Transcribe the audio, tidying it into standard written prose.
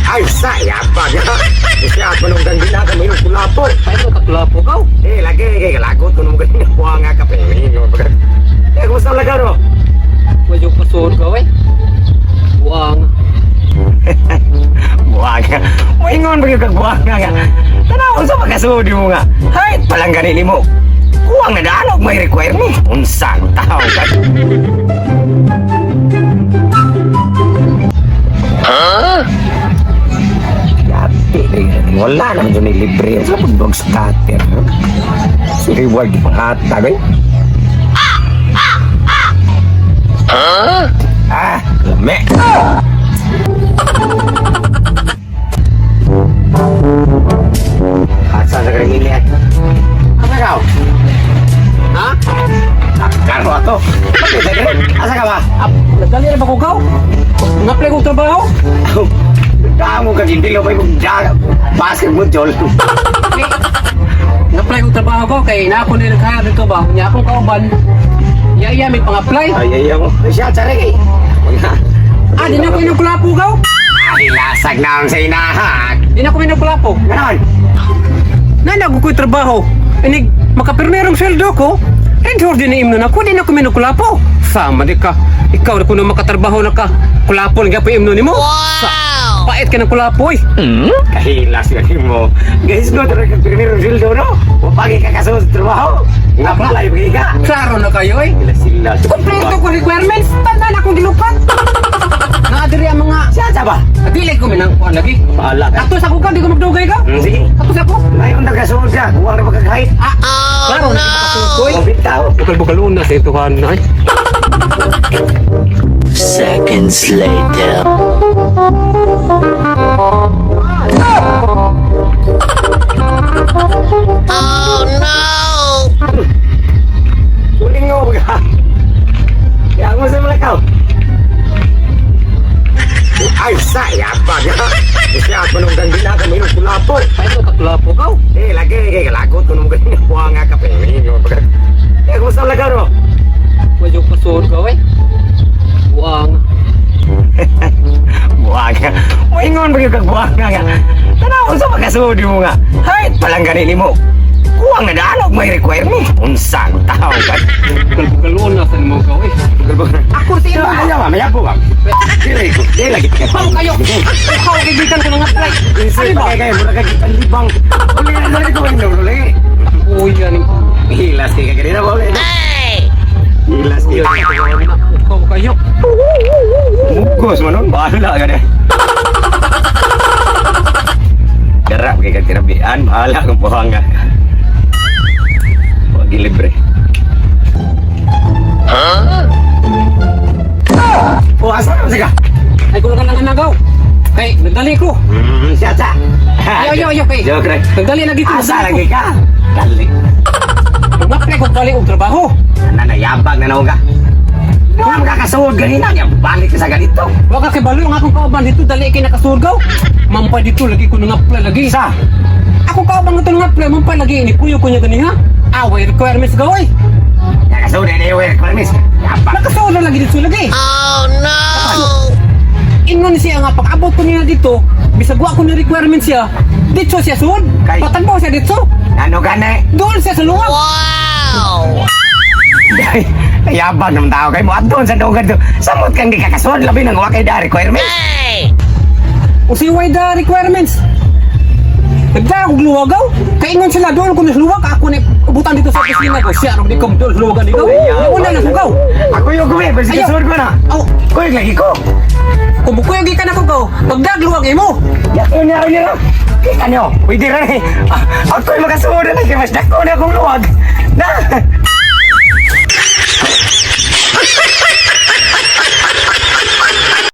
Ay, sa yabag ha. Kasi ako nung ganggina kami nung kulapo. Ay, mo kakulapo ka. Eh, lagi kay kalagot ko nung ganyan buha nga kape. Eh, kumusta ang lagaw no? Medyo pasod ka, wey. Buang. Buha nga. Moingon ba yung kag buha nga nga. Tanaw sa makasudi mo nga. Hay, palang gani nimo. Kuwang na daan og may requirement. Unsa ang tao ka? Yapi, eh. Wala naman dyan ni libre. Sa pagdog scatter. Si reward yung panghatag eh. Ah, lame. Asa sa kering ini? Asa ka? Ha? Karo ato. Bakit sa kering? Asa ka ba? Ah, nagdali na ba ko ka? Nga-apply kong trabaho? Damo ka gindi lo kung daga. Basket mo jol. Nga-apply kong trabaho ko kay na ako na nag dito ba? Nya akong kauban. Ya iya may pang-apply. Ay ay mo. Siya tsare kay. Ah, di na ko inukulapo ka? Ay lasag na ang sa inahag. Di na ko inukulapo. Ganon. Nanago ko'y trabaho. Inig, makapirmerong sweldo ko. Endor din na imnon ako, di na ko minukulapo. Sama di ka. Ikaw na kuno makatrabaho na ka. Kulapo lang po imnon nimo. Wow! Sa, pait ka ng kulapo eh. Kahilas ka mo. Guys, no, talaga kang primero sweldo, no? Wapagi ka kasunod sa trabaho. Nga pala, yung ka. Klaro na kayo eh. Sila sila. Kompleto ko requirements. Tanan akong gilukat. Naadiri ang mga... Siya sa ba? Dili ko minang kuan lagi. Bahala ka. Atos ako ka, di ko magdugay ka. Sige. Atos ako. Ngayon nagkasunod ka. Kuwang na magkakahit. Ah, klaro na kita Oh, bitaw. Bukal-bukal una sa ituhan na eh. Seconds later. Uling mo ka. Kaya mo sa malakaw. Ay, sa yabag ha. Kasi ako nung ganggina kami nung kulapo. Ay, mo kakulapo ka. Eh, lagi kay kalagot ko nung ganyan buha nga kape. Eh, kumusta ang lagaw no? Medyo pasod ka, eh. Buang. Buha nga. Moingon ba yung kag buha nga nga. Tanaw sa makasudi mo nga. Hay, palang gani nimo. Kuwang na daan og may requirement. Unsa ang tao ka? Bukal-bukal una sa nimo ka, eh. Ako si iba. Ayaw, mamaya po ba? Dili ko, dili lagi. Pao kayo. Ikaw kaibigan ko nga apply. Ano ba? Kaya mura ka panlibang. Uli na lagi ko ino uli. Uy, yan. Hilas kay kanina ba uli? Hilas kay. Ikaw kayo. Mugos man nun, bahala ka na. Dara kay ka tirabian, bahala kung buhang nga. Wag libre. Huh? Oh, asa na siya? Ay, kulang ka lang nagaw. Kay, nagdali ko. Siya sa. Ayo, ayo, ayo, kay. Joke, right? Nagdali lagi ko. Asa lagi ka? Dali. Nag-apply ko dali og trabaho. Ana na yabag na naong ka. Doon ka kasuod ganina niya, balik ka sa ganito. Wa ka kay balo ang akong kauban dito dali kay nakasurgaw. Mampay dito lagi ko nang apply lagi. Sa? Ako kauban nga nang apply mampay lagi ni kuyo ko niya ganiha. Away requirements gaw eh. Nakasuod na yung requirements. Yabag. Nakasuod na lagi dito lagi. Oh no! Ingon siya nga pag abot ko niya dito, bisag wa ko ni requirements siya, dito siya sud. Kay- Patanbo siya dito. Ano gani? Doon siya sa luwag. Wow! Yabag ng tao kay mo adton sa dugad do. Samot kang di ka kasuod labi nang wa kay da requirements. Hey! Usiway da requirements. Nagdara kog luwagaw. Kaingon sila doon ko luwag ako ni ubutan dito sa opisina ko. Siya di ko doon luwagan dito. Una na sugaw. Ako yung gumi, pero Ayaw. kasuod ko na. Aw, Kuy lagi ko. kung bukuyog ka na ko gaw, pagdagluwag imo. Yato niya rin niya. Kita niyo, pwede rin eh. Ako'y makasuod na kay mas dako na akong luwag. Na.